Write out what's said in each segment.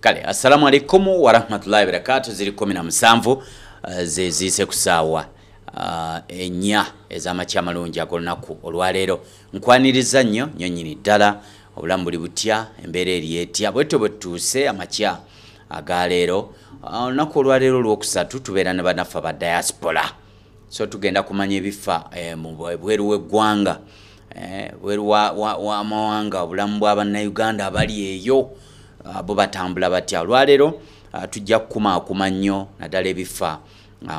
Kale, assalamu alaikum warahmatullahi wabarakatuh. Ziri 17 zezise kusaawa 4 ez'amakya amalungi ag'olunaku olwaleero. Nkwaniriza nnyo nnyo nnyini ddala, obulamu buli butya, embeera eri etya, bwetyo bwe tutuuse amakya agaleero. Olunaku olwaleero olwokusatu tubeera ne bannaffe aba diaspora, so tugenda kumanya ebifa mu bweru w'eggwanga, bweru w'amawanga, obulamu bw'abannayuganda abali eyo bo batambula batya. Olwaleero tujja kukumaakuma nnyo naddala ebifa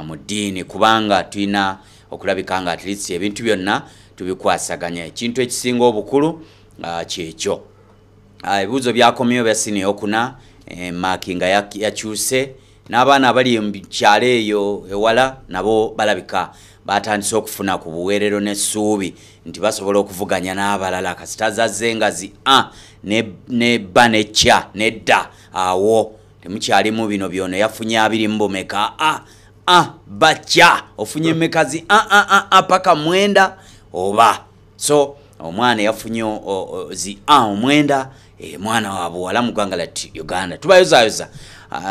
mu ddiini, kubanga tulina okulabika nga at least ebintu byonna tubikwasaganya. Ekintu ekisinga obukulu kyekyo. Ebibuuzo byakomyewo bya siniya okuna, maaki nga yakyuse, n'abaana abali mu kyalo eyo ewala nabo balabika batandise okufuna ku buweerero n'essuubi nti basobola okuvuganya n'abalala. Kasita zazze nga zi a ne ba ne kya ne dda, awo temukyalimu bino byono. Yafunye 2 mu bumeka, a bakya ofunye mmeka zi a paka 9 oba. So omwana yafunye zi a 9, mwana wa buwala mu ggwanga lya Uganda. Tubayozayoza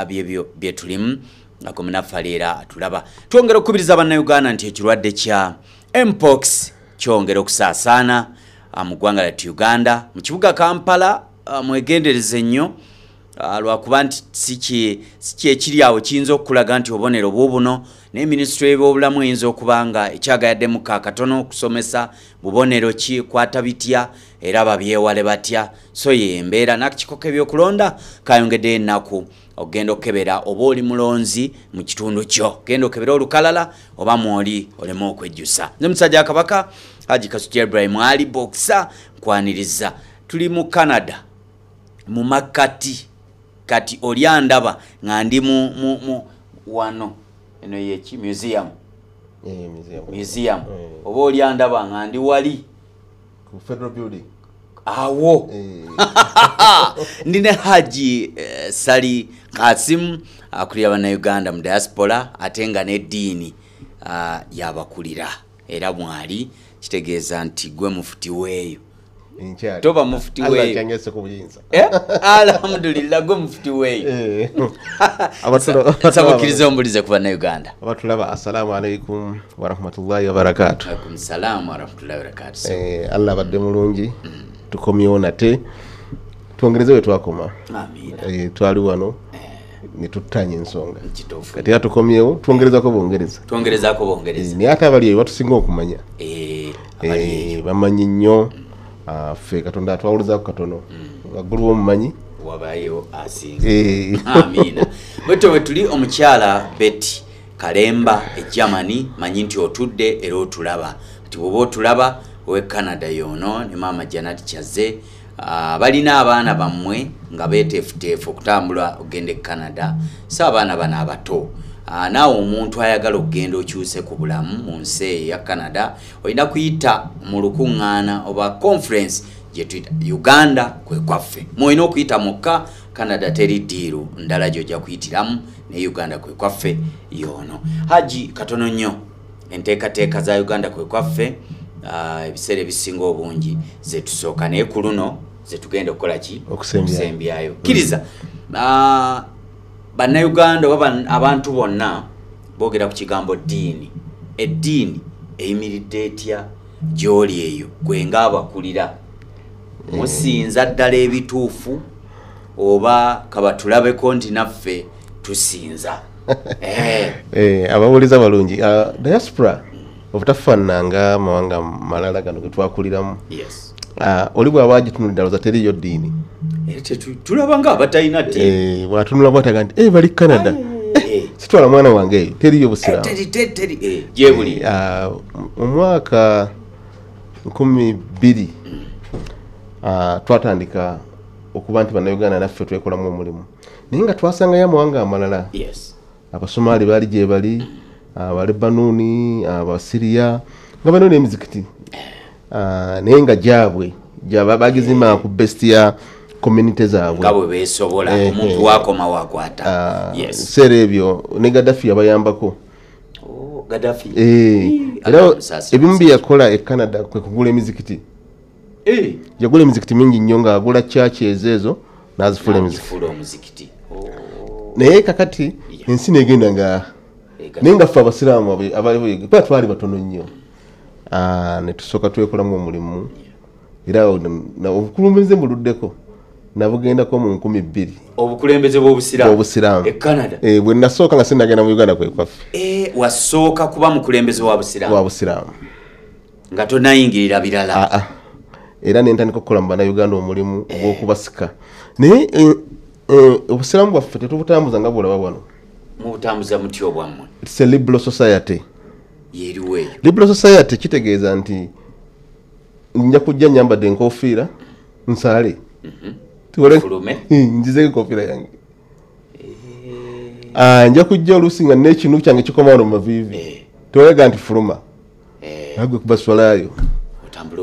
byebyo bye tulimu akomunaffe atulaba. Twongera okukubiriza bannayuganda nti ekirwadde kya mpox kyongera okusaasaana mu ggwanga lya Uganda. Mu kibuga Kampala mwegendereze nnyo, lwakuba nti si kyekiri awo kiyinza okukulaga nti obubonero buubuno, naye minisitule y'ebyobulamu eyinza okuba nga ekyagayaddemu katono okusomesa bubonero ki, kwata bitya, era babyewale batya. So ye embeera. N'akakiiko k'ebyokulonda kayongeddeyo ennaku okugenda okukebera oba oli mulonzi mu kitundu kyo, genda okebera olukalala oba mwoli oleme okwejjusa. Nze musajja wa Kabaka Haji Kasujja Ibrahim Ali Boxer, nkwaniriza. Tuli mu Canada mu makkati, kati oli andaba nga ndi mu wano eno yeki museum, museum. Oba oli andaba nga ndi wali ku Federal Building awo. Ndi ne Haji Sali Kasim, akulira bannayuganda mu diaspora, ate nga n'eddiini yabakulira era mwali, kitegeeza nti gwe mufuti weeyo. Toba mufuti weeyo. Alhamdulillah, gwe mufuti weeyo. Nsaba ombulize ku bannayuganda abatulaba. Assalamu alaikum warahmatullahi wabarakatuh. Alaikum salamu warahmatullahi wabarakatuh. Allah abadde mulungi, tukomyewo nate twongereze we twakoma. Twali wano ne tuttanya ensonga, kati era tukomyewo twongerezako bongereza, twongerezako bongereza. Naye ate abali eyo batusinga okumanya, bamanyi nnyo. Ffe Katonda atwawulizaako katono, waggulu w'omumanyi wabayo asinga. Amiina. Bwetyo bwe tuli. Omukyala Betty Kalemba e Germany, manyi nti otudde era otulaba, nti bw'oba otulaba owe Canada yono ne maama Janet Kyaze, balina abaana bammwe nga beeteefuteefu okutambula okugenda e Canada. Si abaana bano abato, naawe omuntu ayagala okugenda okyuse ku bulamu mu nsi eyo ya Canada, olina kuyita mu lukuŋŋaana oba conference gye tuyita Uganda Kwe Kwaffe. Mwolina okuyita mukka Canada, teri ddiiru ndala gy'ojja kuyitiramu, ne Uganda Kwe Kwaffe yoono. Haji, katono nnyo, enteekateeka za Uganda Kwe Kwaffe ebiseera ebisinga obungi zetusooka, naye ku luno zetugenda okukola ki? Okusembyayo. Kkiriza bannayuganda oba abantu bonna boogera ku kigambo ddiini. Eddiini eyimiridde etya gy'oli eyo, gwe ng'abakulira? Musinza ddala ebituufu oba kabatulabeko nti naffe tusinza? Abawuliza balungi, diaspora obutafaanana amawanga malala gano ge twakuliramu, oli bw'aba agitunulidde alowooza teriyo ddiini. Tulaba nga abatalina ddiini. Bw'atunula bw'ataga nti bali Canada, sitwala mwana wange eyo, teriyo busiraamu. Gyebuli. Mu mwaka 2000 twatandika okuba nti bannayuganda naffe twekolamu omulimu, naye nga twasangayo amawanga amalala. Abasomaali baali gye bali, Abalebanuuni, Abasiriya, nga bano n'emizikiti, naye nga gyabwe bagizimba ku best ya community zaabwe nga bwe beesobola. Omuntu wakoma wakwata. Ebiseera ebyo ne Gaddafi yabayambako. Oh, Gaddafi. Era ebimu bye yakola e Canada kwe kugula emizikiti. Yagula emizikiti mingi nnyo, ng'agula churches ezo n'azifuula emizikiti. N'agifuula omuzikiti. Naye kakati ensi negenda nga naye nga ffe abasiraamu abaliwo kuba twali batono nnyo. Ne tusooka twekolamu omulimu era obukulembeze mbuluddeko nabugendako mu 2000. Obukulembeze bw'obusiraamu e Canada. Bwe nasooka nga sinnagenda mu Uganda kwe kwaffe. Wasooka kuba mukulembeze wa busiraamu. Wa busiraamu nga tonayingirira birala. Era ne ntandika okukola mu bannayuganda omulimu ogw'okubasika. Naye obusiraamu bwaffe tetubutambuza nga bw'olaba wano. Mubutambuza mutya obwammwe? It's a liberal society. Yeriwo eyo. Liberal society kitegeeza nti nja kujja nyambadde enkofiira nsaale. Njizeeko enkofiira yange. Nja kujja oluusi nga n'ekinu kyange kikoma wano mu maviivi. Tewalega nti fuluma. Agwe kuba swalayo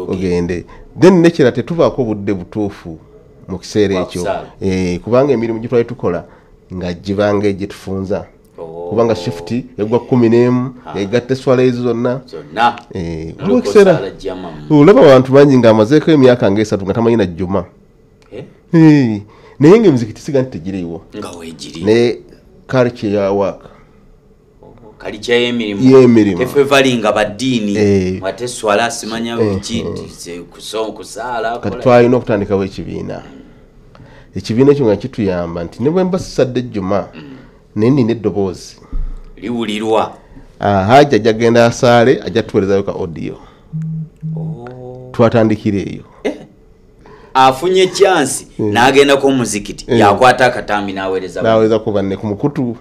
ogende. Then nekira tetuvaako budde butuufu mu kiseera ekyo. Kubanga emirimu gye twali tukola nga gibanga egyetufunza. Kubanga shift egwa 11 egatta eswala ezo zonna. Waliwo ekiseera olaba abantu bangi ng'amazeeko emyaka nga 3 nga tamanyi na Juma. Naye ng'emizikiti siga nti tegiriiwo. Nga weegiri. Naye culture ya work. Kalicha y'emirimu. Tefevalinga baddiini. Ate swala simanya biki kusaala. Kati twalina okutandikawo ekibiina. Ekibiina ekyo nga kituyamba nti ne bwe mba sisadde Juma naye nnina eddoboozi. Liwulirwa. Hajja ajja kugenda asaale ajja tuweerezayo ka audio. Twatandikira eyo. Afunye chance n'agendako muzikiti yakwata akatambi n'aweereza. N'aweereza ku banne ku mukutu.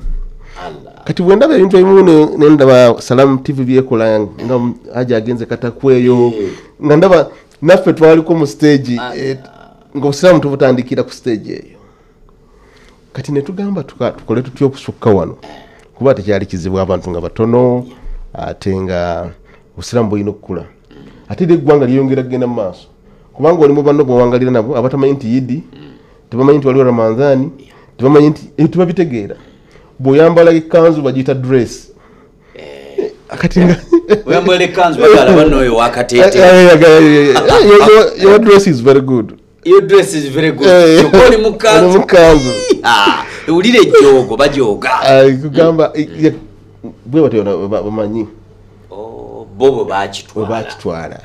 Kati bwe ndaba ebintu ebimu ne ndaba Salam TV byekola nga Hajja agenze Katakweyo nga ndaba naffe twaliko mu stage nga obusiraamu tubutandikira ku stage eyo. Kati ne tugamba tukole tutya okusukka wano kuba tekyali kizibu abantu nga batono ate nga obusiraamu bulina okukula. Ate era eggwanga lyeyongera kugenda mu maaso kubanga oli mu banno bw'owangalira nabo abatamanyi nti Yidi, tebamanyi nti waliwo Ramadhaani, tebamanyi nti ebyo tebabitegeera. Bw'oyambala ekkanzu bagiyita dress. Kati nga oyambala ekkanzu bagala banno oyo wakateete. Your dress is very good. Your dress is very good. Kyokka oli mu kkanzu. Ewulira ejjoogo bajooga. Kugamba bwe batyo bamanyi. Bo bwe bakitwala.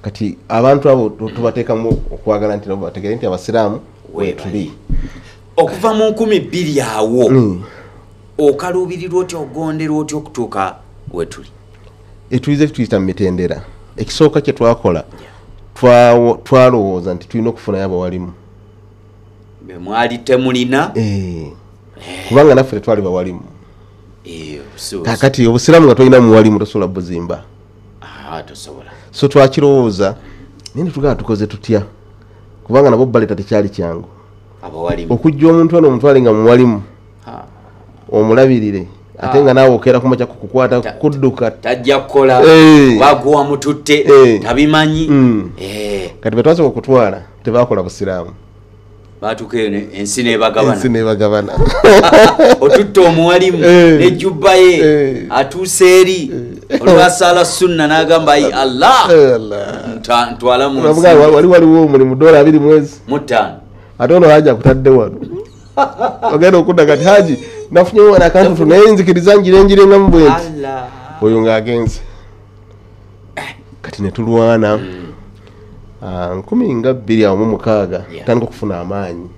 Kati abantu abo tubateekamu okwagala nti nabo bategeere nti abasiraamu wetuli. Okuva mu 2000 awo okaluubirirwa otya ogonderwa otya okutuuka wetuli? Etuyize tuyita mu mitendera. Ekisooka kye twakola twalowooza nti tulina okufunayo abawalimu. Be mwali temulina? Kubanga naffe tetwali bawalimu. Kakati obusiraamu nga tolina muwalimu tosobola buzimba. Tosobola. So twakirowooza naye ne tugamba tukoze tutya kubanga nabo baleeta tekyali kyangu. Abawalimu. Okujja omuntu ono omutwale nga muwalimu omulabirire ate nga naawe okeera kumakya kukukwata kudduka tajja kukola baguwa mututte tabimanyi. Kati bwe twasooka okutwala tebakola busiraamu. Batuuka eyo ensi n'ebagabana. Ensi n'ebagabana. Otutte omuwalimu n'ejjubba ye atuuse eri olwasaala sunna n'agamba ayi Allah ntwala mu nsi. Wali waliwo omulimu $20 mwezi. 5. Ate ono Haji akutadde wano. Ogenda okudda kati Haji nafunye wano akantu naye nzikiriza njirenjirengamu bwe nti. Oyo ng'agenze. Kati ne tulwana. 2006 tandika okufuna amaanyi.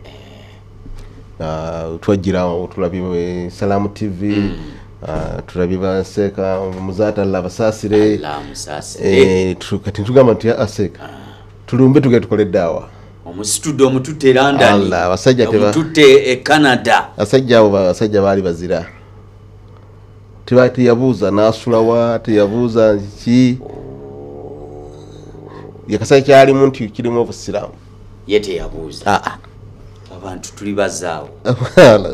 Twajjira tulabye Salam TV, tulabye Baseeka Muzaata Allah abasaasire. Kati tugamba nti Aseeka tulumbe tugende tukole eddaawa. Omusitudde omututte e London, omututte e Canada. Abasajja abo abasajja baali bazira. Teyabuuza n'asulawa, teyabuuza ki. Yakasajja kyalimu nti kirimu obusiraamu. Ye teyabuuza. Abantu tuli bazaawo.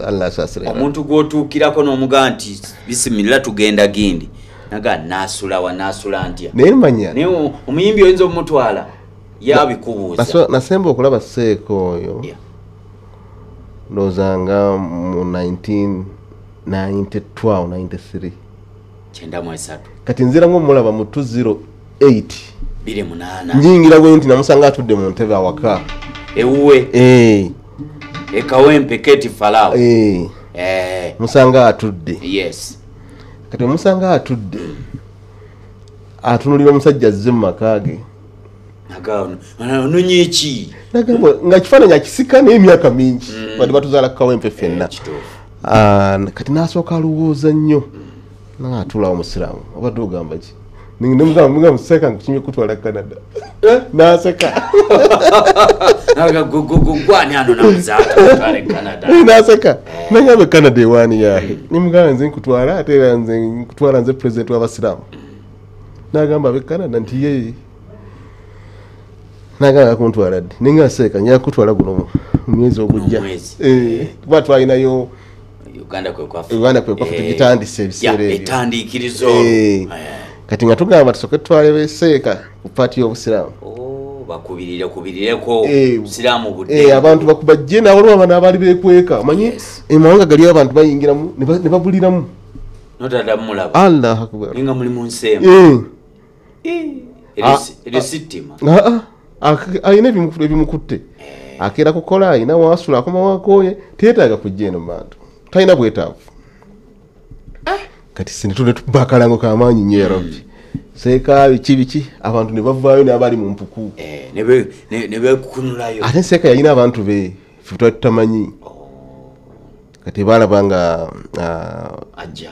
Allah asaasire. Omuntu gw'otuukirako n'omugamba nti bisimilla tugenda gindi. Naga n'asulawa n'asula ntya. Naye manya. Naye omuyimbi oyinza omutwala yabikubuuza. Nasemba okulaba Seeko oyo. Ndowooza nga mu 1992 93. 93. Kati nziramu omulaba mu 208. 2008. Nyingira bwe nti namusanga atudde mu ntebe awaka. Ewuwe. Ekawempe keti Falaawo. Musanga atudde. Yes. Kati omusanga atudde atunulira omusajja azze mu maka ge. Ononye ki? Nagamba nga kifaananyi akisika n'emyaka mingi. Bali batuzaala ku Kawempe ffenna. Kati n'asooka alowooza nnyo. N'atuula omusiraamu. Obadde ogamba ki? Nemugamba museka nkukimye kutwala Canada. N'aseka. Gwani ano namuzaata kutwala Canada. N'aseka. Nagamba Canada ewaani yahe. Nemugamba nze nkutwala ate era nze nkutwala nze president w'abasiraamu. N'agamba ab'e Canada nti ye. Nagamba kuntwala ddi? Ninga seeka nja kutwala guno mu mwezi ogujja. Kuba twalinayo Uganda kwe kwaffe. Uganda kwe kwaffe tugitandise ebiseera ebyo. Etandiikirizo olwo. Kati nga tugamba tusooke tutwale seeka ku paati y'obusiraamu. Bakubirire kubirireko busiraamu budde. Abantu bakubajje n'awaliwo abantu abaali beekweka. Omanyi emawanga gali abantu bayingiramu ne babuliramu. Notadda mulaba. Allah akbar. Ninga muli mu nsi emu. Eryo sittima. Alina ebimukutte. Akeera kukola alina wasula akoma wakooye teyeetaaga kujja eno mu bantu. Talina bwetaavu. Kati sinetule tukuba akalango k'amaanyi nnyo ya Rabbi. Seeka biki biki abantu ne bavaayo n'abali mu mpuku. Ne beekukunulayo. Ate Seeka yalina abantu be ffe twali tutamanyi. Kati baalaba nga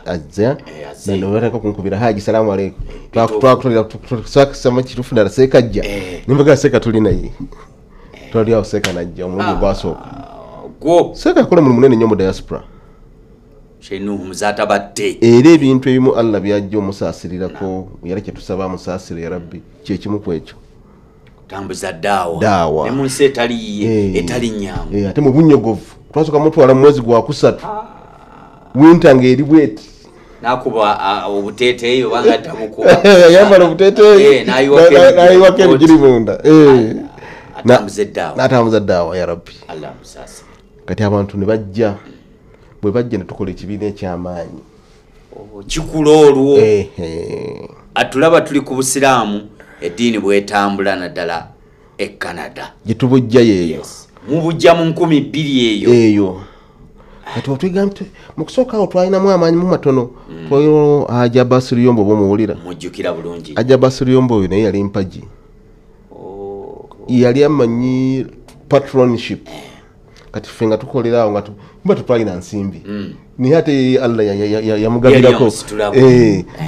ajja ne batandika okunkubira Haji salaamu aleikum. Twakutolera twakisama kituufu ddala Seeka ajja. Ne mbagamba Seeka tuli naye. Twali awo Seeka n'ajja omulundi ogwasooka. Gwo. Seeka yakola omulimu munene nnyo mu diaspora. Shenuhu Muzaata batte. Era ebintu ebimu Allah by'ajja omusaasirirako yali kye tusaba amusaasire ya Rabbi kye kimu ku ekyo. Kutambuza daawa. Ne mu nsi etali yiye etali nnyangu. Ate mu bunnyogovu twasooka mutwala mu mwezi gwa kusatu. Winter ng'eri bweti. N'akuba obuteeteeyi obanga tabukuba. Yayambala obuteeteeyi. N'ayiwako ebigiri munda. Atambuza eddaawa. N'atambuza eddaawa ya Rabbi. Allah amusaasire. Kati abantu ne bajja. Bwe bajja ne tukola ekibiina eky'amaanyi. Kikula olwo. Atulaba tuli ku busiraamu eddiini bw'etambula naddala e Canada. Gye tubujja yeeyo. Mubujja mu 2000 eyo. Eyo. Kati otwegambye mu kusooka awo twalinamu amaanyi mu matono. Twalina Haji Abbas Luyombo oba omuwulira. Mujjukira bulungi. Haji Abbas Luyombo oyo naye yali mpagi. Yali amanyi patronship. Kati ffe nga tukolera awo nga tuba tetwalina nsimbi. Naye ate Allah yamugabirako.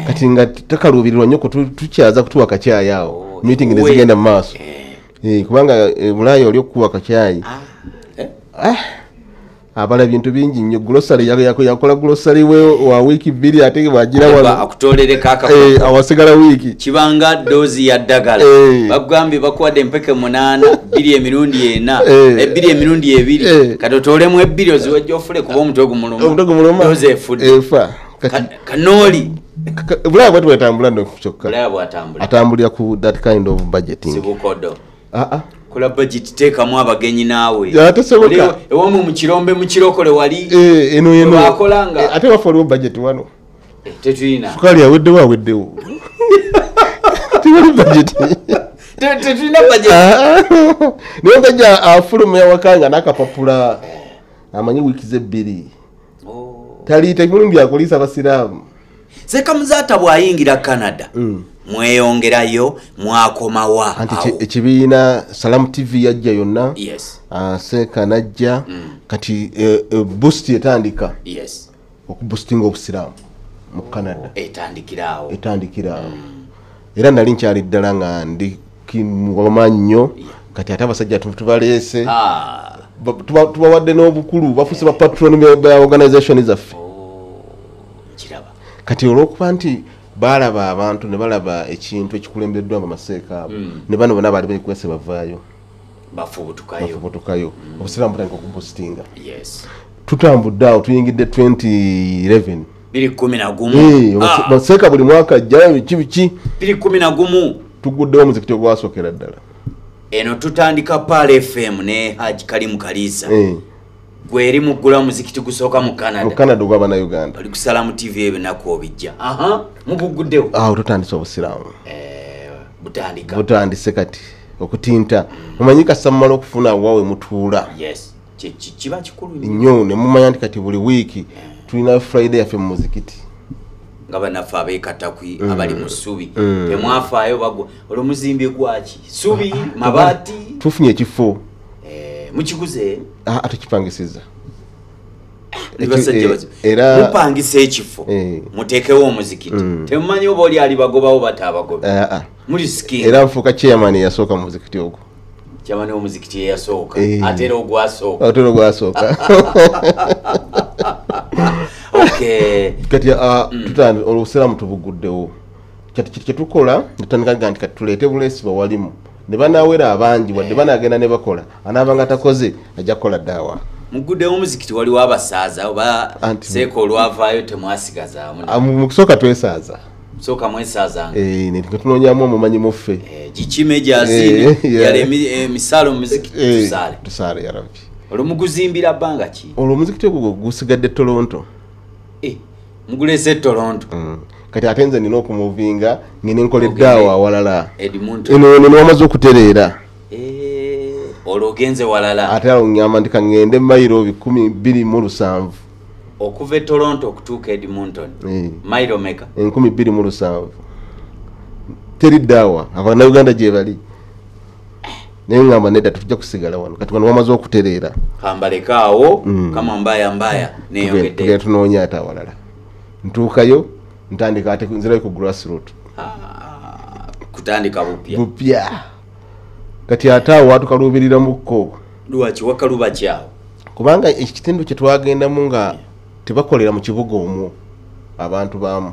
Kati nga takaluubirirwa nnyo tukyaza kutuwa kacaayi awo. Meeting ne zigenda mu maaso. Kubanga Bulaaya oli okukuwa kacaayi. Abala bintu bingi nnyo. Grocery yakola grocery we wa wiiki 2 ate bw'agira wano. Akutolereko awasigala wiiki. Kibanga doozi ya ddagala. Bakugambye bakuwadde empeke 8, 2 emirundi 4, 2 emirundi 2. Kati otoolemu 2 oziwejja ofule kuba omutwe gumuluma. Omutwe gumuluma. Doozi efudde. Efa. Kanooli. Bulaaya bw'ati bw'etambula nno kyokka. Bulaaya bw'atambula. Atambulira ku that kind of budgeting. Sibukodo. Kola budget teekamu abagenyi naawe. Tesoboka. Ewamu mu kirombe mu kirokole wali. Eno. Bakolanga. Ate waffe waliwo budget wano. Tetulina. Sukaali aweddewo aweddewo. Tewali budget. Tetulina budget. Naye omusajja afuluma awaka nga n'akapapula. Amanyi wiiki ze 2. Tali tekimulungi akuliisa abasiraamu. Seeka Muzaata bw'ayingira Canada. Mweyongerayo mwakomawa. Anti ekibiina Salam TV yajja yonna. Yes. Seeka n'ajja. Kati boost etandika. Yes. Okuboostinga obusiraamu mu Canada. Etandikira awo. Etandikira awo. Era nali nkyali ddala nga ndi wamaanyi nnyo. Kati ate abasajja tubaleese. Tubawadde n'obukulu bafuuse ba patron ba organization zaffe. Kiraba. Kati olw'okuba nti baalaba abantu ne balaba ekintu ekikulembeddwa mu maseeka abo ne bano bonna baali beekwese bavaayo. Bafubutukayo. Obusiraamu butandika okuboostinga. Yes. Tutambudde awo tuyingidde 2011. 2011. Maseeka buli mwaka ajjayo biki biki. 2011. Tuguddewo omuzikiti ogwasookera ddala. Eno tutandika Pearl FM ne Haji Kalimu Kaliisa. Gwe eri muggula muzikiti gusooka mu Canada. Mu Canada ogw'Abannayuganda. Oli ku Salamu TV ebinaku obijja. Mubuguddewo. Awo tutandise obusiraamu. Butandika. Butandise kati okutinta. Omanyi kasita mumala okufuna wawe mutuula. Yes. Kiba kikulu nnyo ne mumanya nti kati buli wiiki tulina Friday yaffe mu muzikiti. Nga bannaffe abeekatakwi abali mu ssubi temwafaayo bagwa olwo muzimbi gwaki ssubi mabaati. Tufunye ekifo mukiguze tukipangisiza. Mupangisa ekifo muteekewo omuzikiti temumanyi oba oli ali bagobawo bataabagoba muli sikinga. Era nfuuka chairman eyasooka mu muzikiti ogwo. Chairman w'omuzikiti eyasooka ate era ogwasooka. Ate era ogwasooka. Okay. Kati olubusiraamu tubuguddewo. Kati kyetukola tutandika nti kati tuleete buleesi bawalimu ne banaawera abangi wadde banaagenda ne bakola anaabanga takoze ajja kukola ddaawa. Muguddewo omuzikiti waliwo abasaaza oba seeka olwavaayo temwasigazaamu? Mu kusooka twesaaza. Sooka mwesaazanga. Ne tunoonyaamu omumanyi muffe. Gikime gyaziine yala emisaalo mu muzikiti tusaale. Tusaale ya Rabbi. Olwo muguzimbira bbanga ki? Olwo omuzikiti ogwo gusigadde Toronto. Mugulese Toronto. Kati ate nze nina okumuvinga ngene nkola eddaawa awalala. Edmonton. Eno wamaze okutereera. Olwo ogenze walala. Ate awo ngamba nti kaŋŋende mayiro 2700. Okuva e Toronto okutuuka Edmonton. Mayiro meka? 2700. Teri ddaawa Abannayuganda gye bali. Naye ngamba nedda tetujja kusigala wano. Kati wano wamaze okutereera. Kambaleka awo kama mbaya mbaya neyongedde. Tugenda tunoonya ate awalala. Ntuukayo ntandika ate nzirayo ku grassroot. Kutandika bupya. Bupya. Kati ate awo watukaluubiriramukko. Lwaki wakaluba ki awo? Kubanga ekitundu kye twagendamu nga tebakolera mu kibuga omwo abantu baamu.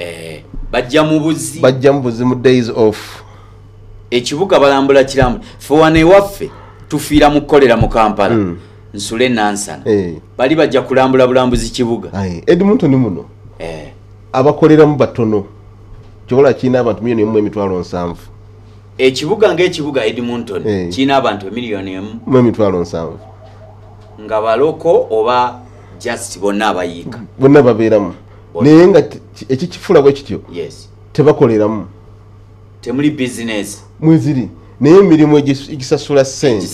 Bajja mu buzi. Bajja mu buzi mu days off. Ekibuga balambula kirambula. Ffe wano ewaffe tufiira mu kukolera mu Kampala. Nsule Nansana. Bali bajja kulambula bulambuzi kibuga. Edmonton muno. Abakoleramu batono. Kyobola kirina abantu 1,700,000. Ekibuga ng'ekibuga Edmonton kirina abantu 1,700,000. Nga baloko oba just bonna abayiika. Bonna babeeramu. Naye nga ekikifula bwe kityo. Yes. Tebakoleramu. Temuli business. Mweziri. Naye emirimu egisasula ssente.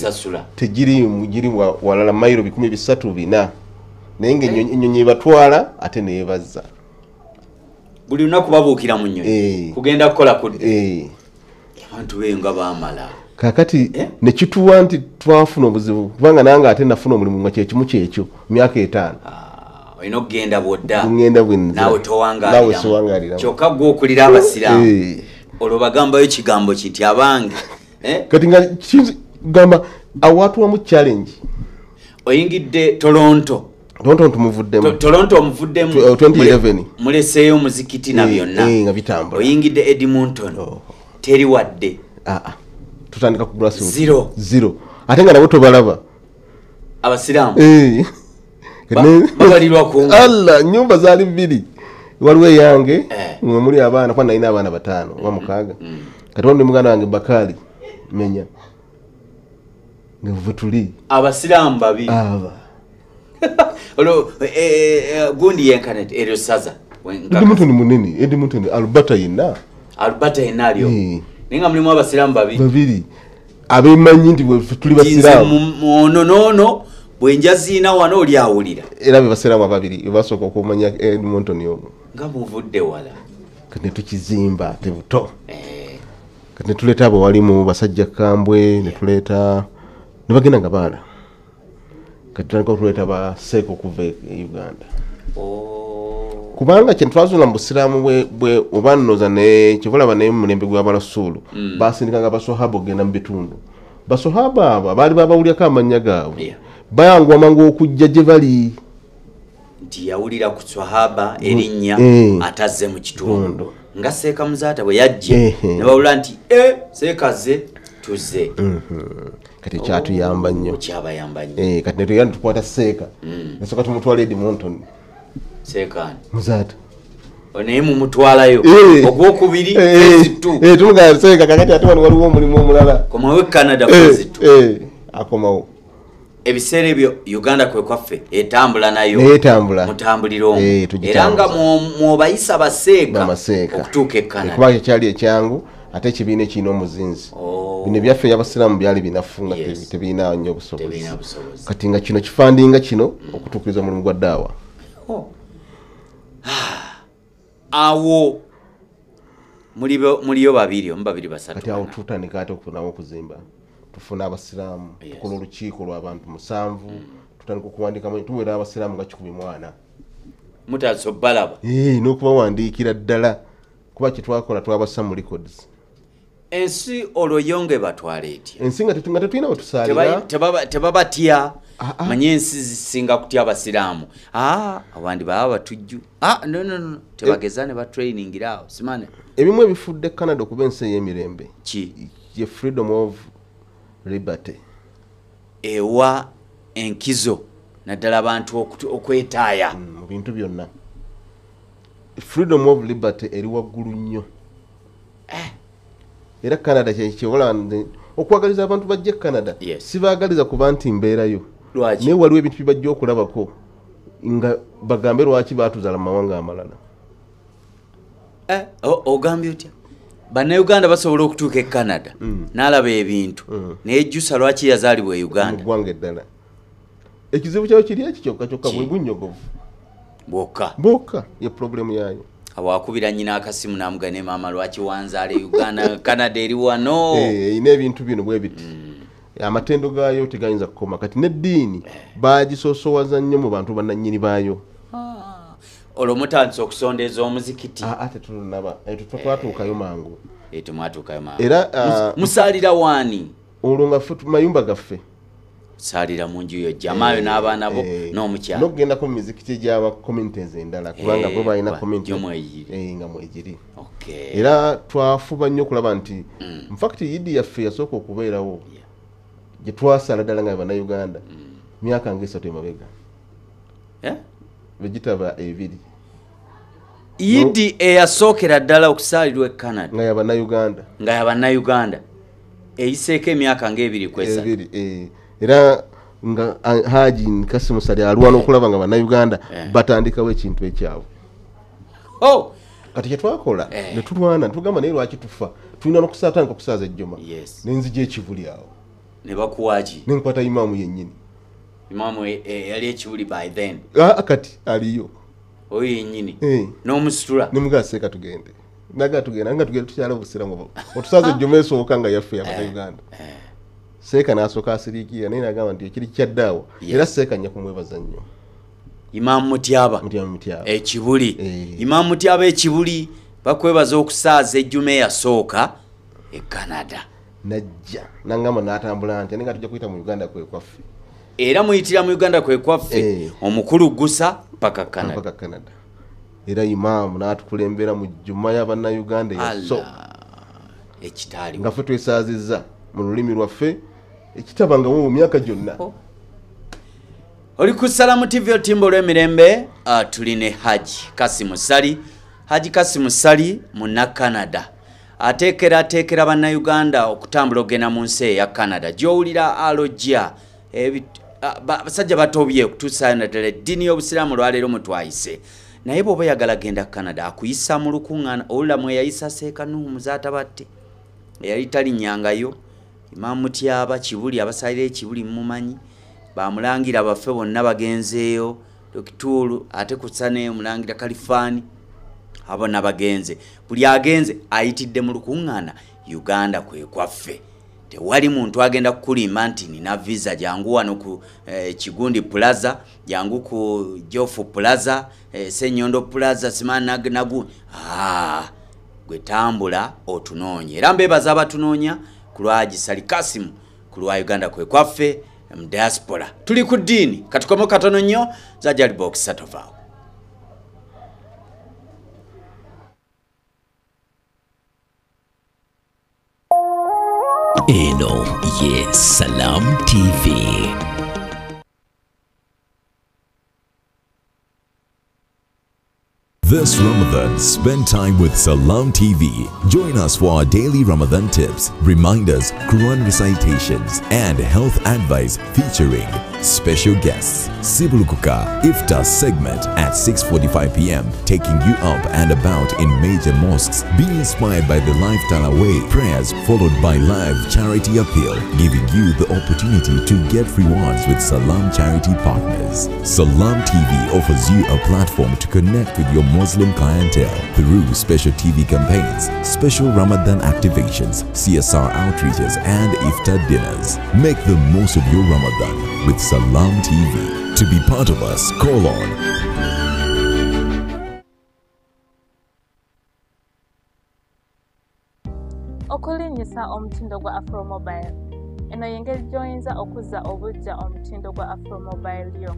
Tegiri giri walala mayiro 304. Naye ng'ennyonyi ebatwala ate neebazza. Buli lunaku babuukira mu nnyonyi. Kugenda kukola kudda. Abantu be nga baamala. Kaakati ne kituwa nti twafuna obuzibu kubanga nange ate nafuna omulimu nga kyekimu kyekyo myaka 5. Olina okugenda bw'odda. Ngenda bwenza. Naawe towangaaliramu. Kyokka ggwe okulira abasiraamu. Olwo bagambayo kigambo kiti abange. Kati nga gamba awatuwamu challenge. Oyingidde Toronto. Toronto tumuvuddemu. Toronto omuvuddemu. 2011. Muleseeyo omuzikiti na byonna. Nga bitambula. Oyingidde Edmonton. Teri wadde. Tutandika ku grassroots. Zero. Ate nga nabo tobalaba. Abasiraamu. Babalirwa ku. Allah, nyumba zaali 2. Waliwo eyange mwe muli abaana kuba nalina abaana 5 oba 6. Kati waliwo muganda wange Bakali menya. Nga bwe tuli. Abasiraamu babi. Aba. Olwo gundi yenkanet eryo ssaza. Edmonton munene, Edmonton Alberta yenna. Alberta yenna aliyo. Naye nga mulimu abasiraamu babiri. Babiri. Abeemanyi nti bwe tuli basiraamu. Ono noono bwe njaziina wano oli awulira. Era be basiraamu ababiri basooka okumanya Edmonton omwo. Nga muvudde wala. Kati ne tukizimba ate buto. Kati ne tuleeta abo walimu basajja kambwe ne tuleeta ne bagenda nga baala. Kati tutandika okuleeta baseeko okuva e Uganda. Kubanga kye twazuula mu busiraamu bwe oba nnoza ne kyova naye mu mulembe gw'abarasuulu basindikanga basohaba okugenda mu bitundu. Basohaba abo baali babawulyako amannya gaabwe. Bayanguwa mangu okujja gye bali. Nti yawulira ku swahaba erinnya atazze mu kitundu. Nga Seeka Muzaata bwe yajja ne bawulira nti Seeka azze tuzze. Kati kyatuyamba nnyo. Kyabayamba nnyo. Kati ne tugenda tukwata Seeka. Nesooka tumutwala Edmonton. Seeka Muzaata. Naye mumutwalayo. Ogwokubiri phase 2. Tumugamba Seeka kakati ate wano waliwo omulimu omulala. Komawo e Canada phase 2. Akomawo. Ebiseera ebyo Uganda kwe kwaffe etambula nayo. Etambula. Mutambulira omwo. Era nga mwobayisa baseeka okutuuka e Canada. Kuba kyali ekyangu Ate ekibiina ekirina omuzinzi. Bino ebyaffe eby'abasiraamu byali binafu nga tebirina nnyo busobozi. Kati nga kino kifandinga kino okutuukiriza omulimu gwa ddaawa. Awo muliyo babiri omu babiri basatu. Kati awo tutandika ate okufunamu okuzimba. Tufuna abasiraamu, tukola olukiiko lw'abantu 7, tutandika okuwandiikamu, tuwera abasiraamu nga 1,000. Mutandise obbalaba. N'okubawandiikira ddala kuba kye twakola twabassa mu records. Ensi olwo yo nga ebatwala etya? Ensi nga tetulina we tusaalira. Tebabatya. Manye ensi zisinga kutya abasiraamu. Abandi baba batujju. No. Tebageza ne batrainingira awo. Simane. Ebimu ebifudde Canada okuba ensi ey'emirembe. Ki? Ye freedom of liberty. Ewa enkizo naddala abantu okwetaaya. Mu bintu byonna. Freedom of liberty eri waggulu nnyo. Era Canada kyewola okwagaliza abantu bajje Canada. Sibaagaliza kuba nti mbeerayo. Naye waliwo ebintu bye bajja okulabako nga bagambe lwaki baatuzaala mu mawanga amalala. Ogambye otya? Bannayuganda basobola okutuuka e Canada n'alaba ebintu neyejjusa lwaki yazaalibwa e Uganda. Mu ggwanga eddala. Ekizibu kyayo kiri eki kyokka kyokka bwe bunnyogovu. Bwokka. Bwokka ye problemu yaayo. Awakubira nnyina akasimu n'amugamba ne maama lwaki wanzaala e Uganda, Canada eri wano. Erina ebintu bino bwe biti. Amatendo gaayo tegayinza kukoma. Kati n'eddiini bagisoosowaza nnyo mu bantu bannannyini baayo. Olwo mutandise okusondeeza omuzikiti. Tetunnaba. Twatuukayo mangu. Temwatuukayo mangu. Era musaalira waani? Olwo nga ffe mayumba gaffe. Saalira mu nju yo jamaayo n'abaana bo n'omukyala. N'okugendako mu mizikiti egy'aba communities endala kubanga bo balina community nga mwegiri. Era twafuba nnyo okulaba nti in fact Yidi yaffe yasooka okubeerawo gye twasala ddala nga Bannayuganda myaka nga 3 emabega. Bwe 2. Yidi eyasookera ddala okusaalirwa e Canada nga ya Bannayuganda. Nga ya Bannayuganda eyiseeko emyaka nga 2 ku 3. Era nga Haji Kasimu Ssali alwana okulaba nga Bannayuganda batandikawo ekintu ekyabwe. Kati kye twakola ne tulwana tugamba naye lwaki tufa tulina n'okusaatandika okusaaza ejjuma. Nenzija ekivuli awo. Ne bakuwa ki? Ne nkwata imaamu yennyini. Imaamu yali ekivuli by then. Kati aliyo. Oyo yennyini. N'omusitula. Ne mugamba seeka tugende. Naga tugenda nga tugenda tukyala obusiraamu. Otusaaza ejjuma esooka nga yaffe ya Bannayuganda. Seeka n'asooka asiriikirira naye n'agamba nti ekiri kyaddaawo. Era Seeka nja kumwebaza nnyo. Imaamu Mutyaba. Ekibuli. Imaamu Mutyaba ekibuli bakwebaza okusaaza ejjuma eyasooka e Canada. Najja n'angamba n'atambula nti nga tujja kuyita mu Uganda kwe kwaffe. Era muyitira mu Uganda kwe kwaffe omukulu Gusa paka Canada. Paka Canada. Era imaamu n'atukulembera mu jjuma y'Abannayuganda eyasooka. Ekitaaliwo. Nga ffe twesaazizza mu lulimi lwaffe ekitabangawo mu myaka gyonna. Oli ku Salamu TV otimbo olw'emirembe, tuli ne Haji Kasimu Ssali. Haji Kasimu Ssali munna Canada. Ateekera Bannayuganda okutambula okugenda mu nsi eya Canada. Gy'owulira alojja abasajja batobye okutuusayo naddala eddiini y'obusiraamu olwaleero mwe twayise. Naye bw'oba oyagala genda Canada akuyisa mu lukuŋŋaana owulira mwe yayisa Seeka Nuhu Muzaata eyali talinnyangayo. Imaamu Mutyaba Kibuli abasalira ekibuli mumumanyi. Bamulangira baffe bonna bagenzeeyo. Dokituulu ate kusane omulangira Kalifaani abo nabagenze. Buli agenze ayitidde mu lukuŋŋaana Uganda kwe kwaffe. Tewali muntu agenda kukulimba nti nina visa jangu wano ku Kigundi Plaza, jangu ku Jofu Plaza, Ssenyondo Plaza, simana nagu. Gwe tambula otunoonye. Era mbeebaza abatunoonya ku lwa Haji Ssali Kasimu ku lwa Uganda kwe kwaffe mu diaspora. Tuli ku ddiini katukome katono nnyo Zajali Box satovaawo. Eno ye Salam TV. This Ramadan, spend time with Salam TV. Join us for our daily Ramadan tips, reminders, Quran recitations, and health advice featuring Special guests, Sibulukuka Iftar segment at 6:45 p.m., taking you up and about in major mosques. Be inspired by the live Taraweh prayers followed by live charity appeal, giving you the opportunity to get rewards with Salam Charity Partners. Salam TV offers you a platform to connect with your Muslim clientele through special TV campaigns, special Ramadan activations, CSR outreaches, and Iftar dinners. Make the most of your Ramadan with Salam TV. To be part of us, call on Okulinyisa omutindo gwa Afro Mobile. Eno y'engeri gy'oyinza okuzza obujja omutindo gwa Afro Mobile yo.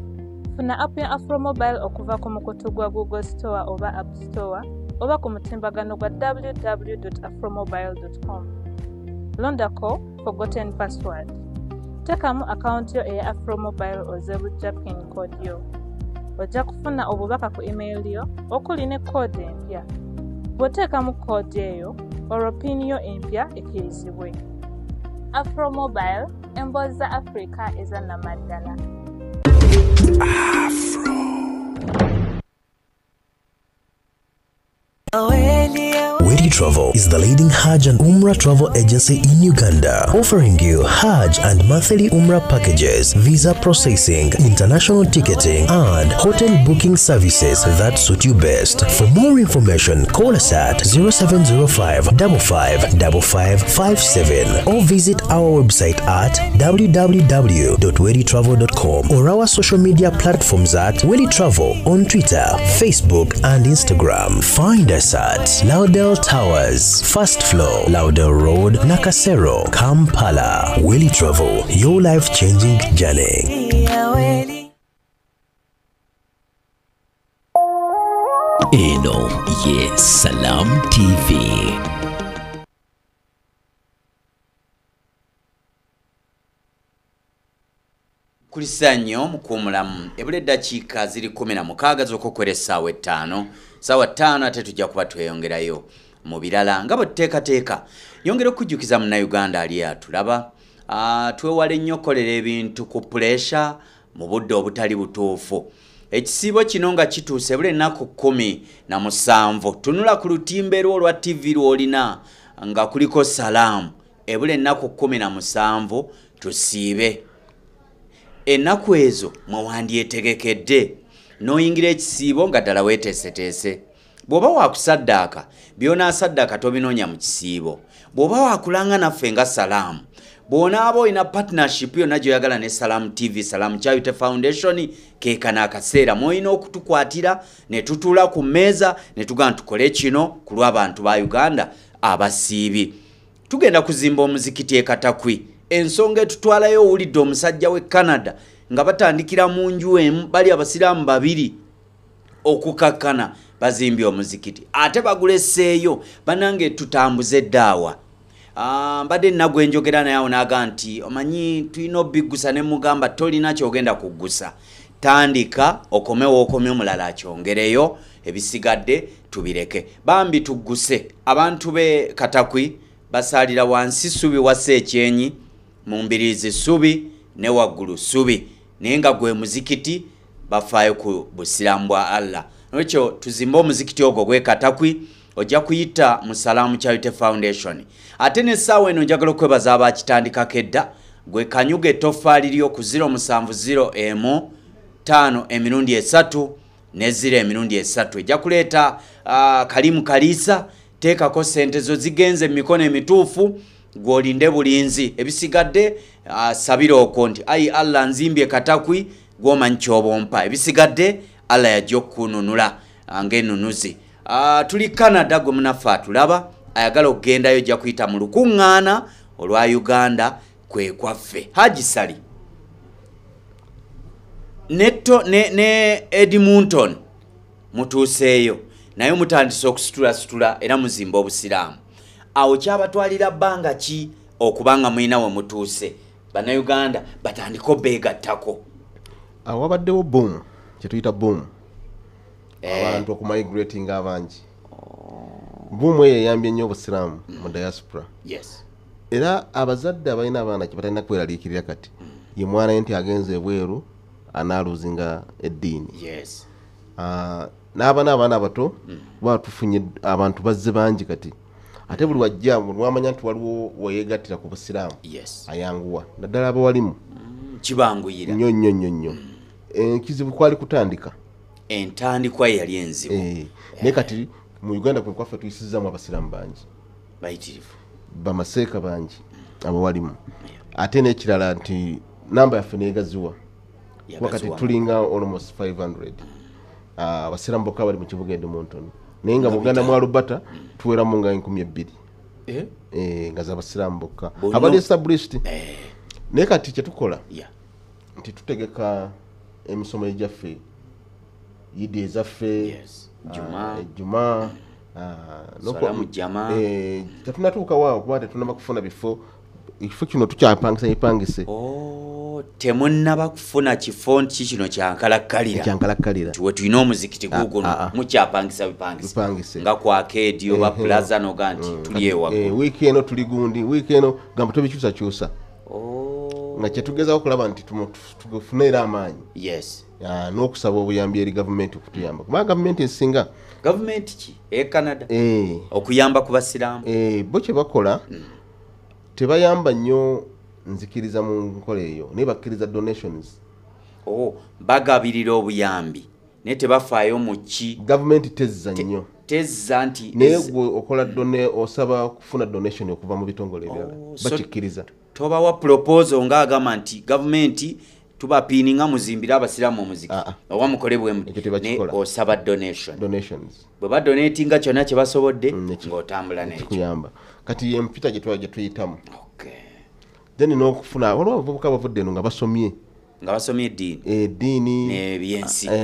Funa app ya Afro Mobile okuva ku mukutu gwa Google Store oba App Store oba ku mutimbagano gwa www.afromobile.com. Londako forgotten password. Teekamu akawunti yo eya Afro Mobile ozze bujja PIN code yo. Ojja kufuna obubaka ku email yo okuli ne code empya. Bw'oteekamu code eyo, olwo PIN yo empya ekkirizibwe. Afro Mobile, emboozi za Afrika eza nnamaddala. Wedi Travel is the leading Hajj and Umrah travel agency in Uganda, offering you Hajj and monthly Umrah packages, visa processing, international ticketing, and hotel booking services that suit you best. For more information, call us at 0705 555557 or visit our website at www.weditravel.com or our social media platforms at Wedi Travel on Twitter, Facebook, and Instagram. Find us at Laudel Towers, First Floor, Laudel Road, Nakasero, Kampala. Willy Travel, your life-changing journey. Eno ye Salam TV. Kulisa nnyo mukuumulamu. Ebula eddakiika ziri 16 z'okukwera essaawa 5. Ssaawa 5 ate tujja kuba tweyongerayo mu birala nga bwe tuteekateeka. Yongera okujjukiza Munnayuganda ali atulaba, twewale nnyo okukolera ebintu ku puleesha mu budde obutali butuufu. Ekisiibo kino nga kituuse ebula ennaku 17. Tunula ku lutimbe lwo olwa TV lw'olina nga kuliko Salaamu. Ebula ennaku 17 tusiibe. Ennaku ezo mwewandyetegekedde n'oyingira ekisiibo nga ddala weeteeseteese. Bw'oba waakusaddaaka, by'onaasaddaaka tobinoonya mu kisiibo. Bw'oba waakulanga naffe nga Salaamu, bw'onaaba olina partnership yonna gy'oyagala ne Salam TV, Salam Charity Foundation, keekano akaseera mw'olina okutukwatira ne tutuula ku mmeeza ne tugamba tukole kino ku lw'abantu ba Uganda abasiibi. Tugenda kuzimba omuzikiti e Katakwi. Ensonga etutwalayo owulidde omusajja w'e Canada nga batandikira mu nju emu, bali abasiraamu babiri okukakkana bazimbye omuzikiti ate baguleseeyo. Bannange tutambuze eddaawa. Mbadde nna njogera naye awo n'aga nti omanyi tulina obiggusa, ne mugamba tolina ky'ogenda kuggusa, tandika okomewo okomye omulala akyongereyo, ebisigadde tubireke. Bambi tugguse. Abantu b'e Katakwi basaalira wansi ssubi wassa ekyenyi, mu mbiriizi ssubi ne waggulu ssubi, naye nga gwe muzikiti bafaayo ku busiraamu bwa Allah. Nolwekyo tuzimbe omuzikiti ogwo gw'e Katakwi, ojja kuyita mu Salam Charity Foundation. Ate n'essaawa eno njagala okwebaza abakitandikako edda, gwe kanyuga ettoffaali lyo ku 0701 5 emirundi 3 ne 0 emirundi 3. Ejja kuleeta Kalimu Kaliisa, teekako ssente zo zigenze mu mikono emituufu, gw'olinde bulinzi. Ebisigadde sabira okwo nti ayi Allah nzimbye Katakwi, gw'omanyi ky'obompa. Ebisigadde Allah yajja okukununula ng'ennunuzi. Tuli Canada, gwe munaffe atulaba ayagala okugendayo ojja kuyita mu lukuŋŋaana olwa Uganda kwe kwaffe. Haji Sali ne Edmonton mutuuseeyo, naye mutandise okusitulasitula era muzimba obusiraamu. Awo kyabatwalira bbanga ki okubanga mulina we mutuuse Bannayuganda batandike obeegattako? Awo wabaddewo boom, kye tuyita boom, abantu okumigratinga abangi. Boom eyo eyambye nnyo obusiraamu mu diaspora. Yes. Era abazadde abalina abaana kye batalina kweraliikirira kati. Ye mwana nti agenze ebweru anaaluzinga eddiini. Yes. N'abaana abaana abato batufunye abantu bazze bangi kati, ate buli wajja lwamanya nti waliwo weyegattira ku busiraamu. Yes. Ayanguwa naddala abawalimu. Kibanguyira nnyo nnyo nnyo nnyo. Ekizibu kwali kutandika, entandikwa yali enzibu. Naye kati mu Uganda kwe kwaffe tuyisizaamu abasiraamu bangi bayitirivu, bamaseeka bangi abawalimu. Ate n'ekirala nti namba yaffe neegaziwa, kuba kati tulinga almost 500 abasiraamu bokka bali mu kibuga Edmonton, naye nga muganda mu Alberta tuweramu nga 2000 nga z'abasiraamu bokka abali established. Naye kati kyetukola nti tutegeka emisomo egyaffe, yidi ezaffe, Juma, tetunatuuka waawo kuba tetunaba kufuna bifo. Ekifo kino tukyapangisa epangise. Temunnaba kufuna kifo nti kino kyankalakkalira we tulina omuzikiti guguno, mukyapangisa bipangise nga ku arcade oba plaza noga nti tuli ewaggulu. Wiiki eno tuli gundi, wiiki eno gamba tubikyusakyusa. Nga kyetugezaako okulaba nti tufune era amaanyi. Yes. N'okusaba obuyambi eri gavumenti okutuyamba, kubanga gavumenti esinga gavumenti ki e Canada okuyamba ku basiraamu. Bo kye bakola tebayamba nnyo nzikiriza mu nkola eyo, naye bakkiriza donations. Bagabirira obuyambi naye tebafaayo mu ki. Gavumenti tezza nnyo, tezza nti naye gwe okola osaba kufuna donation okuva mu bitongole ebirala, bakikkiriza. Tobawa proposal ng'agamba nti gavumenti tubapiininga muzimbire abasiraamu omuzikiti oba mukole bwe muti, naye osaba donation. Donations bwe badonatinga kyonna kye basobodde ng'otambula n'ekyo kikuyamba. Kati ye mpita gye tuyitamu. Then n'okufuna waliwo abavubuka bavudde eno nga basomye eddiini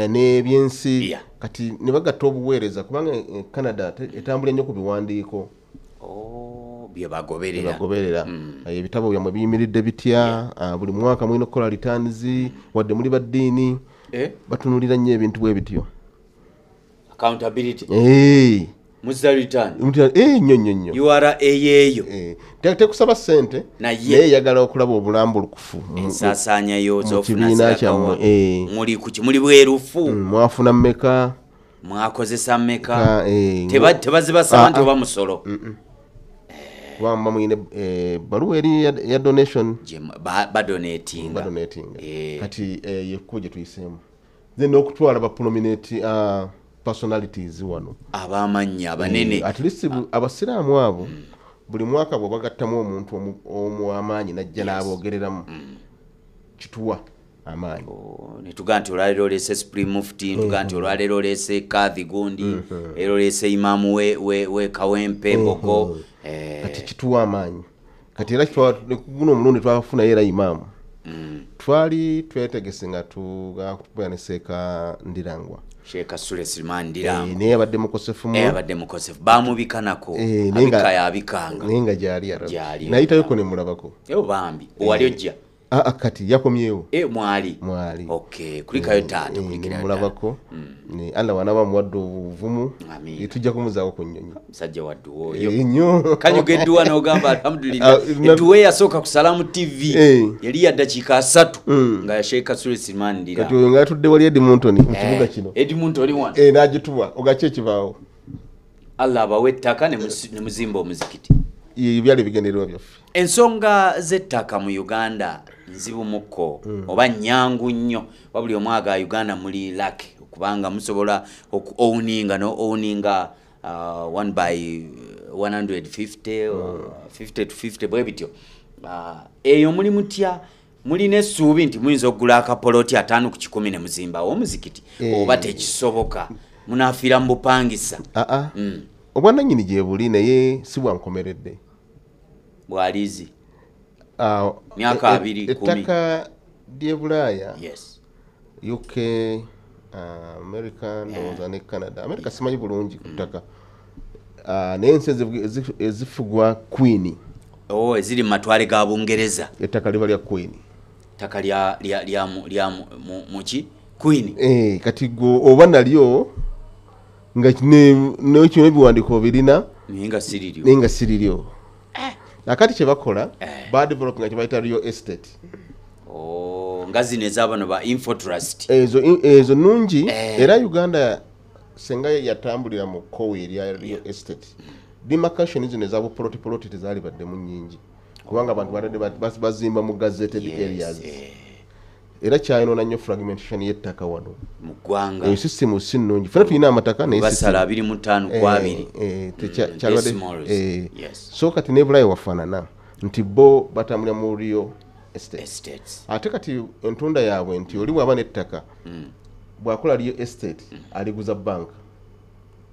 n'ebyensi, kati ne bagatta obuweereza, kubanga Canada etambula nnyo ku biwandiiko bye bagoberera. Ebitabo byammwe biyimiridde bitya, buli mwaka mulina okukola returns, wadde muli baddiini, batunulira nnyo ebintu bwe bityo. Accountability. Muzza return. Nnyo nnyo nnyo. URA eyo. Tekusaba ssente, naye eyagala okulaba obulambulukufu. Ensaasaanya yo z'ofuna kyammwe. Muli ku ki, muli bwerufu. Mwafuna mmeka? Mwakozesa mmeka? Tebazibasaba nti oba musolo. Kuba muba muyina ebbaluwa eri ya donation. Badonatinga. Kati yekkubo gye tuyiseemu. Then n'okutwala ba prominent personalities wano, abamanyi abanene. At least abasiraamu abo buli mwaka bwe bagattamu omuntu omu amaanyi najja n'aboogereramu, kituwa amaanyi. Netugaa nti olwaleero oleese Supreme Mufti, ntugaa nti olwaleero oleese Kadhi gundi, era oleese imaamu we Kawempe Mbogo. Kati kituwa amaanyi. Kati era guno omulundi twafunayo era imaamu. Twali twetegese nga tukubeera ne Seeka Ndirangwa, Sheikh Sule Silman Ndirangwa, naye abadde mukosefu, abadde mukosefu, bamubikanako abika yabikanga, naye nga gyali nayitayoko ne mulabako. Bambi owali ojja kati yakomyewo. Mwali okay, kulikayo taata, kulikirayo mulabako. Allah wanaba muwadde obuvumu, tujja kumuzaako ku nnyonyi. Musajja wa dduwa oyo nnyo kanyuga edduwa n'ogamba alhamdulillah. Edduwa eyasooka ku Salamu TV yali ya ddakiika 3 nga ya Sheikh Sule Silman Ndirangwa. Kati oyo nga atudde wali Edmonton mu kibuga kino, Edmonton wano n'agituwa ogaki ekibaawo. Allah abawe ettaka ne muzimba omuzikiti. Ebyali ebigendererwa byaffe. Ensonga z'ettaka mu Uganda nzibu mukko oba nnyangu nnyo, wabuli omwaga Uganda muli lucky kubanga musobola oku owninga no owninga 1 by 150 or 50 to 50 bwe bityo. Eyo muli mutya, mulina essuubi nti muyinza okugula akapoloti 5 ku 1,000 ne muzimbawo omuzikiti oba tekisoboka munafiira mu bupangisa? Obwannannyini gye buli naye si bwankomeredde. Bwalizi myaka 2 Ettaka ly'e Bulaaya, UK, America, ndowooza ne Canada. America simanyi bulungi ku ttaka, naye ensi ezifugwa Queen, eziri mu matwale ga Bungereza, ettaka liba lya Queen, ttaka lya muki Queen. Kati gwe oba nalyo nga nekino ebiwandiiko birina naye nga siriryo. Akati kye bakola badevelopinga kye bayita real estate. Nga zino ez'abano ba Infotrust. Ezo nungi. Era Uganda senga yatambulira mu kkowe erya real estate, demarcation zino ez'abo poloti tezaali baddemu nnyingi, kubanga abantu badde bazimba mu gazetted areas. Era kyayonoona nnyo fragmentation y'ettaka wano mu ggwanga. Eyo system si nnungi. Ffenna tulina amataka, naye basala 25 ku 2. Kyalwadde. Decimals. So kati ne Bulaaya wafaanana nti bo batambulira mu real estate. Estates. Ate kati entunda yaabwe nti oli bw'aba n'ettaka, bw'akola real estate, aliguza banka.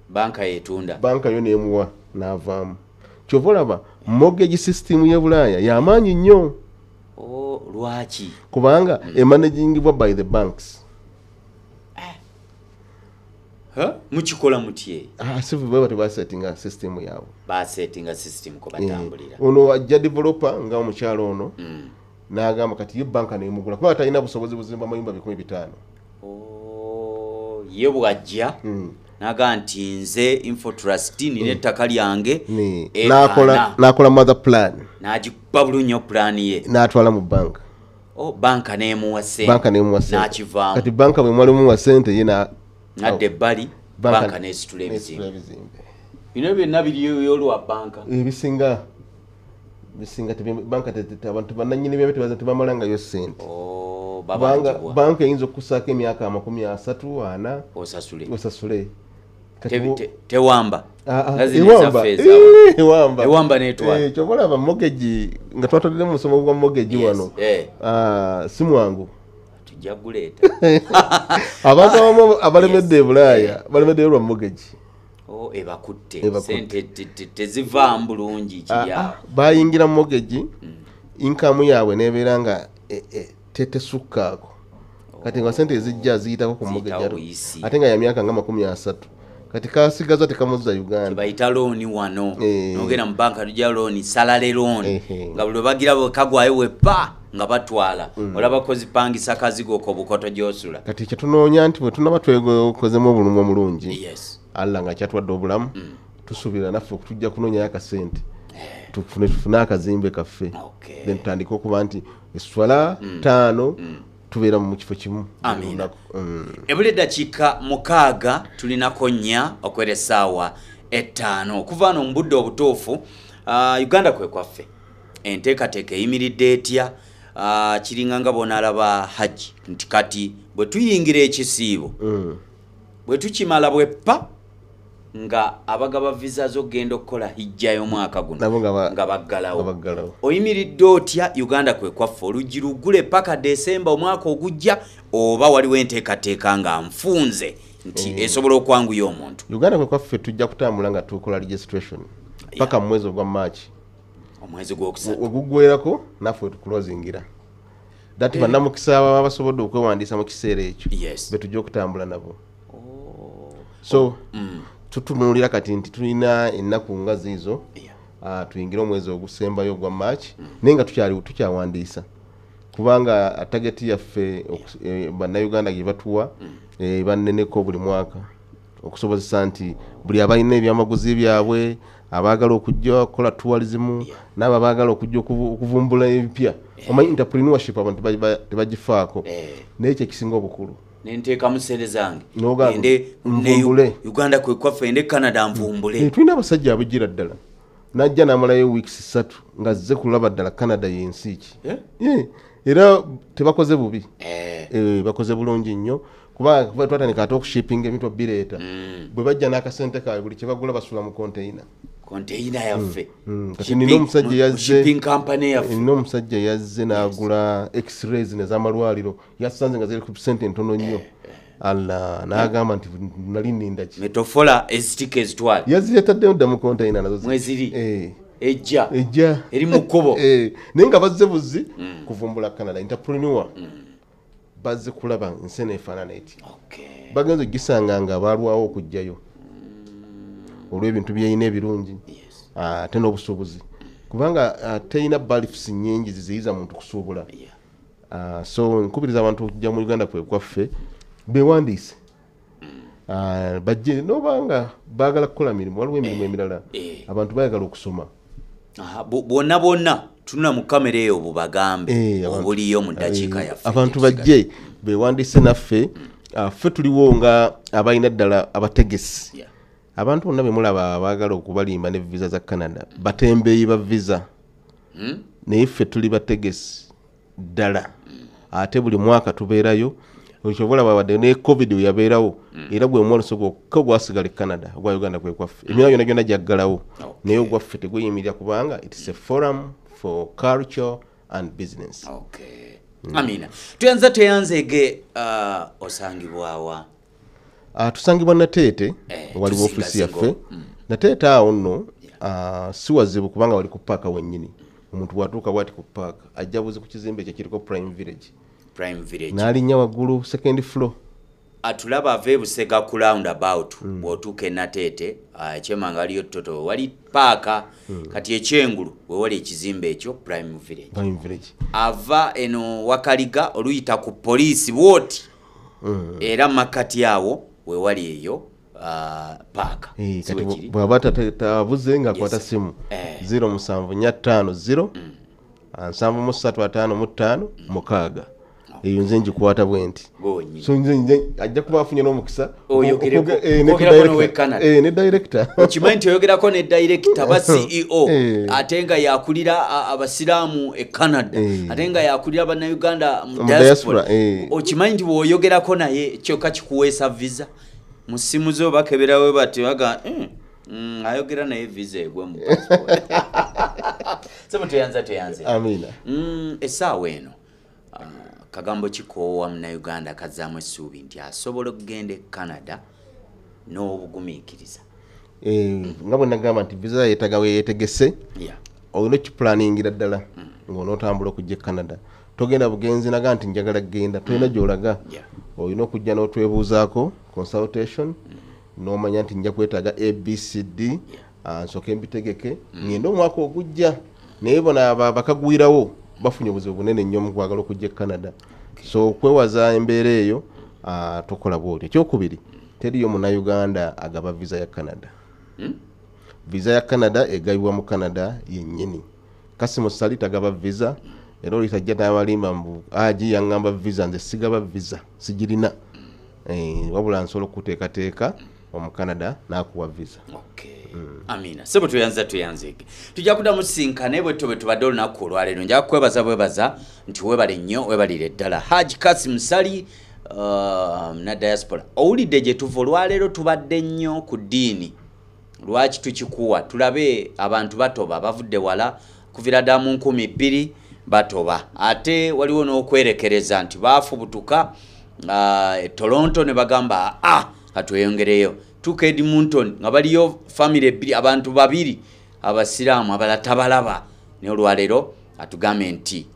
Banka yetunda. Banka yo neemuwa n'avaamu. Kyova olaba mortgage system y'e Bulaaya y'amaanyi nnyo. Oh, lwaki? Kubanga emanagingibwa by the banks. Huh? Mukikola mutye? Ah, si bwe tebasetinga system yaabwe. Basetinga system ko batambulira. Ono ajja developer nga omukyalo ono, n'agamba kati ye banka neemugula kuba talina busobozi buzimba mayumba 500,000. Oh, ye bw'ajja naga nti nze Infotrust nina ettaka lyange N'akola n'akola mother plan. N'agikuba bulungi nnyo plan ye. N'atwala mu banka. Oh, banka n'emuwa ssente. Banka neemuwa ssente. N'akivaamu. Kati banka bwe mwalimuwa ssente ye na Nadda ebbali, banka n'esitula n'esitula ebizimbe. Ebizimbe. Bino byonna biriyo olwa banka. Ebisinga bisinga banka abantu bannannyini byabyo tebamalangayo ssente. Oh, kubanga babanjibwa. Banka eyinza okusaako emyaka 30, 40 osasule. Osasule. Kati Tewamba. Ah, ah, Nga zino ewamba. ezaffe ezawa. Ewamba. Ewamba n'etwala. Kyova olaba mortgage nga twatondere mu musomo gwa mortgage wano. Ah, si mwangu. Tujja guleeta. Abantu abamu abalemedde e Bulaaya balemeddeyo lwa mortgage. Oh, ebakutte. Ebakutte. Sente tezivaamu bulungi kiri awo. Ah, bayingira mortgage, income yaabwe nebeera nga tetesukkaako. Kati nga sente ezijja ziyitako ku mortgage Ziyitawo buyisi. Ate nga ya myaka nga 30, kati kasigaza tekamuzza Uganda. Bayita looni wano. Nogenda mu banka, tujja looni, salary loan. Nga buli lwe bagira kagwayo wepa nga batwala. Olaba kozipangisa kazigo ko bukoto gy'osula. Kati kyetunoonya nti bwe tunaba twekozemu obulumu omulungi, Allah nga kyatwadde obulamu, tusuubira naffe okutujja kunoonyayo akasente tufune akazimbe kaffe. Then tutandike okuba nti eswala 5 tubeera mu kifo kimu buli Amiina. lunaku. Ebula eddakiika 6 tulinako 4 okwera essaawa 5 okuva no mu budde obutuufu. Uganda kwe kwaffe enteekateeka eyimiridde etya? Kiringa nga bw'onaalaba Hajji nti kati bwe tuyingira ekisiibo, bwe tukimala bweppa nga abagaba visa z'okugenda okukola hijja y'omwaka guno Nabo nga nga baggalawo. Nga baggalawo. Oyimiridde otya Uganda kwe kwaffe? Oluggi luggule paka Desemba omwaka ogujja, oba waliwo enteekateeka nga nfunze nti esobola okwanguya omuntu? Uganda kwe kwaffe tujja kutambula nga tukola registration paka mu mwezi ogwa March. Omwezi gwokusatu. Weguggwerako naffe wetukulozingira that bannamukisa ababa basobodde okwewandiisa mu kiseera ekyo betujja okutambula nabo. So tutunuulira kati nti tulina ennaku nga ziizo, tuyingire omwezi ogusembayo ogwa March, naye nga tukyawandiisa kubanga target yaffe bannayuganda gye batuwa banneneko buli mwaka okusobozesa nti buli abalina ebyamaguzi byabwe abaagala okujja okukola tourism n'abo abaagala okujja okuvumbula ebipya. Omanyi entrepreneurship abantu tebagifaako, naye kye kisinga obukulu. Nenteekamu sente zange. N'ogamba, Ende nvumbule. Uganda kwe kwaffe, ende Canada nvumbule. Tulina abasajja abajjira ddala najja n'amalayo weeks 3 nga azze kulaba ddala Canada y'ensi ki. Era tebakoze bubi. Bakoze bulungi nnyo kuba twatandika ate okushipinga ebintu obireeta. Bwe bajja n'akasente kaabwe, buli kye bagula basula mu container. Container yaffe. Kati nina omusajja yazze Shipping company yaffe. Nina omusajja yazze n'agula x-rays nez'amalwaliro, yasanze nga ziri ku sente ntono nnyo. Allah, n'agamba nti nali nninda ki? Metofola ezitika ezitwala. Yaziretaddeyo dda mu container nazo Mweziri. Ejja. Ejja. Eri mu kkubo. Naye nga bazze buzzi kuvumbula Canada, entrepreneur. Bazze kulaba ensi eno efaanana eti. Bagenze ogisanga nga balwawo okujjayo olw'ebintu byeyina ebirungi. Ate n'obusuubuzi kubanga terina barriers nnyingi ziziyiza muntu kusuubula. So nkubiriza abantu okujja mu Uganda kwe kwaffe bewandiise. Bajje n'obanga baagala kukola mirimu, waliwo emirimu emirala. Abantu baagala okusoma. Aha, bwonna bwonna Tunula mu kamera eyo bubagambe obuliyo mu ddakiika yaffe. Abantu bajje bewandiise naffe. Ffe tuliwo nga abalina ddala abategesi. Abantu bonna be mulaba abaagala okubalimba ne visa za Canada batembeeyi ba visa. Naye ffe tuli bategesi ddala. Ate buli mwaka tubeerayo. Ekyobola babadde ne COVID we yabeerawo, era gwe mwolesoko gwokka gwasigala e Canada, ogwa Uganda kwe kwaffe. Emyaka gyonna gyonna gyaggalawo, naye ogwaffe teguyimirira kubanga it's a forum for culture and business. Okay. Amina. Tuyanza tweyanzeege. Osangibwawa? Tusangibwa Nateete, waliwo ofiisi yaffe Nateete awo nno. Si wazibu kubanga wali ku paaka wennyini. Omuntu bw'atuuka bwati ku paaka ajja buzi ku kizimbe ekyo kiriko Prime Village. Prime Village. N'alinnya waggulu, second floor. Atulaba ava e Busega ku roundabout, bw'otuuka e Nateete, ekyemanga waliyo toto, wali paaka, kati ekyengulu we wali ekizimbe ekyo Prime Village. Prime Village. Ava eno Wakaliga, oluyita ku poliisi bwoti, era makati awo we wali eyo paaka. Eh, Si kati bwe kiri? Bw'aba tabuze ng'akwata simu 0745 0 73 55 6. Eyo nze ngikwata bwe nti. Gwe So nze ajja kuba afunye n'omukisa ne Oyogerako n'owe Canada. Ne director. Okimanyi nti oyogerako ne director ba CEO, ate nga yakulira abasiraamu e Canada, ate nga yakulira bannayuganda mu mu diaspora. Diaspora. Okimanyi nti bw'oyogerako naye kyokka kikuweesa visa? Mu ssimu zo bakeberawe bati baga, ayogera naye, visa egwe mu passport." Sebo, tweyanza tweyanze. Amina. Essaawa eno, kagambo kikoowa munnayuganda kazzaamu essuubi nti asobola okugenda e Canada n'obugumiikiriza? Nga bwe nagamba nti visa yeetaga weyeetegese, olina okipulaningira ddala ng'onootambula okujja e Canada. Togenda bugenzi naga nti njagala kgenda, tolina gy'olaga. Olina okujja n'otwebuuzaako, consultation, n'omanya nti nja kwetaaga ABCD, nsooke mbitegeke ngende omwaka ogujja. Naye bona bakagwirawo bafunye obuzibu bunene nnyo mu kwagala okujja e Canada. So okwewaza embeera eyo, tokola bwotyo. Ekyokubiri, teriyo munnayuganda agaba visa ya Canada. Visa ya Canada egabibwa mu Canada yennyini. Kasimu Sali tagaba visa, era oli tajja n'abalimba mbu aji yaŋŋamba visa. Nze sigaba visa, sigirina. Wabula nsobola okuteekateeka omu Canada n'akuwa visa. Okay. Amina. Sebo, tweyanza tweyanzeege. Tujja kuddamu tusinkane bwetyo bwe tubadde olunaku olwaleero. Nja kukwebaza bwebaza nti webale nnyo, webalire ddala, Haj Kasim Sali, na diaspora. Owulidde gye tuva olwaleero, tubadde nnyo ku ddiini. Lwaki tukikuwa? Tulabe abantu batoba, bavudde wala kuvira ddala mu 2000 batoba. Ate waliwo n'okwerekereza nti baafubutuka e Toronto ne bagamba, ah, katweyongereyo tuuka Edmonton nga baliyo famire ebbiri, abantu babiri abasiraamu, abalala tabalaba. Naye olwaleero atugambe nti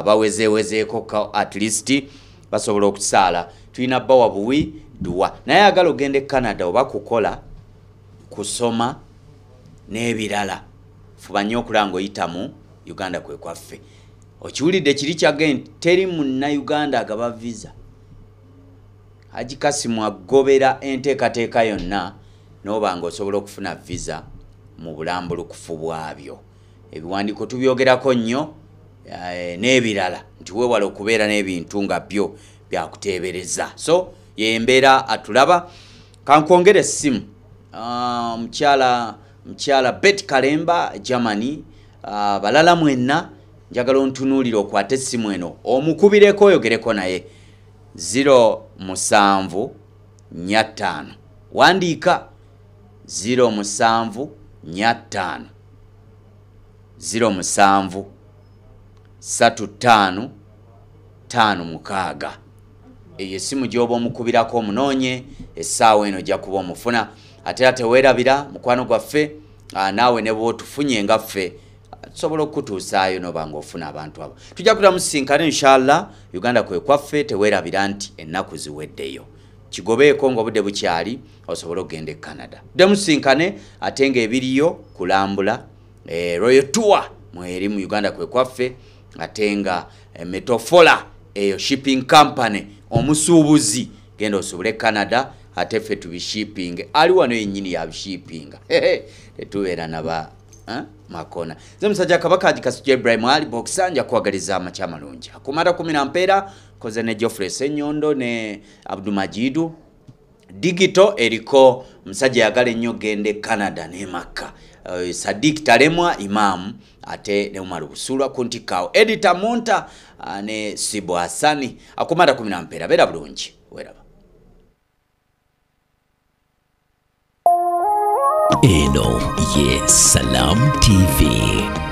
bawezeewezeeko at least basobola okusaala. Tulina bawa buwi duwa, naye agala ogenda e Canada oba kukola, kusoma n'ebirala, fuba nnyo okulaba ng'oyita mu Uganda kwe kwaffe. Okiwulidde kiri kyage nti teri munnayuganda agaba visa. Haji Kasimu agobera enteekateeka yonna n'oba ng'osobola okufuna visa mu bulambulukufu bwabyo. Ebiwandiiko tubyogerako nnyo, n'ebirala nti weewala okubeera n'ebintu nga byo byakuteebereza. So yembeera atulaba, kankwongere essimu. Mukyala Bet Kalemba Germany, balala mwenna, njagala ontunuulire, okwate essimu eno omukubireko, oyogereko naye 0745. Wandiika 0745 07 35 56. Eyo essimu gy'oba omukubirako, omunoonye essaawa eno, ojja kuba omufuna. Ate era teweerabira mukwano gwaffe, naawe ne bw'otufunye nga ffe, tusobola okukutuusaayo noba ng'ofuna abantu abo. Tujja kudda musisinkane inshallah. Uganda kwe kwaffe. Teweerabira nti ennaku ziweddeyo, kigobeeko ng'obudde bukyali osobole okugenda e Canada. Tudde musisinkane ate ng'ebiriyo kulambula, Royal Tour mweri mu Uganda kwe kwaffe, ate nga Metofola eyo shipping company, omusuubuzi genda osuubule Canada, ate ffe tubishipping. Ali wano yennyini yabishippinga, tetubeera naba Makona. Nze musajja Kabaka Haji Kasujja Ibrahim Ali Boxer, nja kuwagaliza amakya amalungi. Akumata 10 mpeera koze ne Geoffrey Ssenyondo ne Abdumajidu. Digito eriko musajja yagala ennyo gende Canada ne Makka. Sadik Talemwa Imam ate ne Umar Busulwa kuntikao Editor Monta ne Sibo Hassani. Akumata 10 mpeera beera bulungi weraba. Eno ye Salam TV.